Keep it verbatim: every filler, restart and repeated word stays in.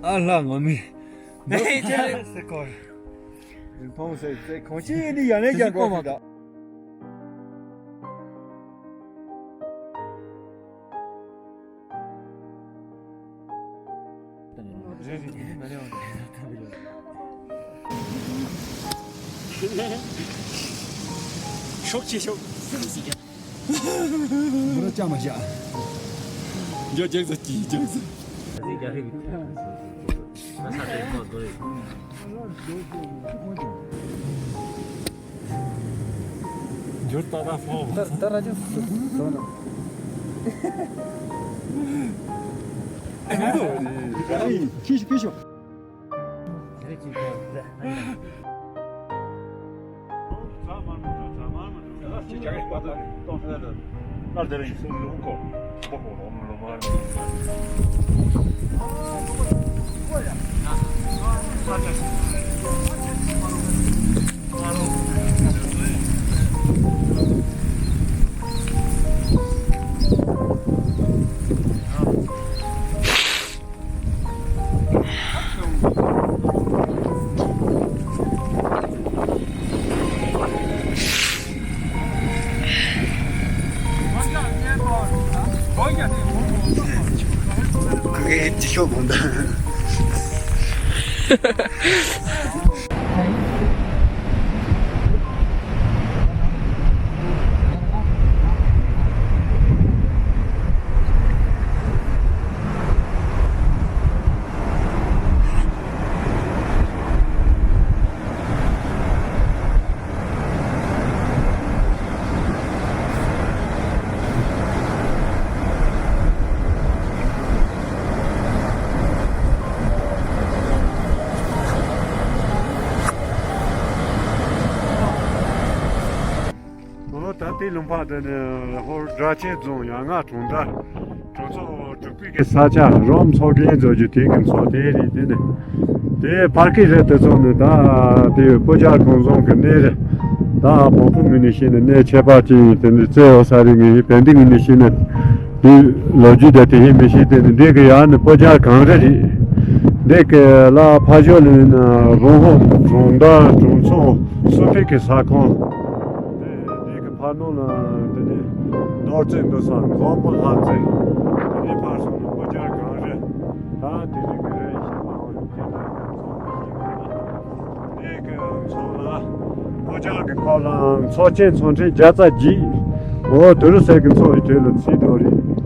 ཨ་ལྷ་ངོ་མི། ནས་ཁྱེད་ལ་སེ་ཀོར། ཕོང་སེ་སེ་ཁོང་ཅི་ཡིན་ནི་ཡ་ནས་ཀྱང་གོ་མ་ད། ཤོག་ཆེ་ཤོག་མུ་ར་ཅག་མ་བཞག་འཇོ་ཇག་ས་ཀྱི་ཇག་ས། འཇོ་ཏག་ཏག་ཕོ། ད་ད་ར་ཅག་སོ་ན། ཁྱི་ཤོག་ཁྱི་ཤོག་ཁ་སྐད་ཅི་ཤོག་གོང་ད། ཨོ་ད་ལྟའི་ལུང་པ་འདི་ནི་ཧོར་སྦྲ་ཆེན་རྫོང་ཡ་ང་གྲོང་རྡལ་གྲོང་ཚོ་དྲུག་པའི་གི་ས་ཆ་རོམ་ཚོགས་སྡེ་འཛུགས་རྒྱུ་དེ་གི་མཚོ་དེ་རེད། དེ་ནི་དེ་ཕར་གི་རེད། དེ་ཚོ་ནི་ད་དེ་སྤུ་རྒྱལ་གངས་རྫོང་གི་གནས་རེད། ད་བོད་ཕྲུག་ངོས་ནས་བཤད་ན་གནས་ཁྱད་པར་ཅན་ཡིན། དེ་ནི་རྩེ་འོ་ས་རི་ངེས་ཡིན། བན་དེ་ངོས་ནས་བཤད་ན་དེ་ལོ་རྒྱུས་ད་དེ་ཧེ་མི་ཤེས། དེ་ནི་འདི་གི་ཡ་ནི་སྤུ་རྒྱལ་གངས་རི་རེད། འདི་གི་ལ་ཕ་ཞོ་ལི་ན་བོན་ཧོ་གྲོང་རྡལ་གྲོང་ཚོ་སུ་ཕིག་གི་ས་ཁོངས། དེ་དེ་གི་ཕ་ནོ་ལ་དེ་ནས་རྡོ་རྩེ་འདུ་ས་མགོན་པོ་ལྷ་རྩེ། དེ་ནས་ཕར་སོང་ན་སྤུ་རྒྱལ་གངས་རི། ད་དེ་རིང་གི་རེད་ཤག་མ་འོ་དེ་ལ་ཚོགས་པ་ཞིག་ཡོད་ན། དེ་གི་མཚོ་ལ་སྤུ་རྒྱལ་གི་སྐོར་ལ་མཚོ་ཆེན་མཚོ་ཕྲན་བརྒྱ་རྩ་བརྒྱད། འོ་དུ་རུ་ཟེར་གི་མཚོ་ཡི་དོན་ལ་ཚིག་དོ་རེད།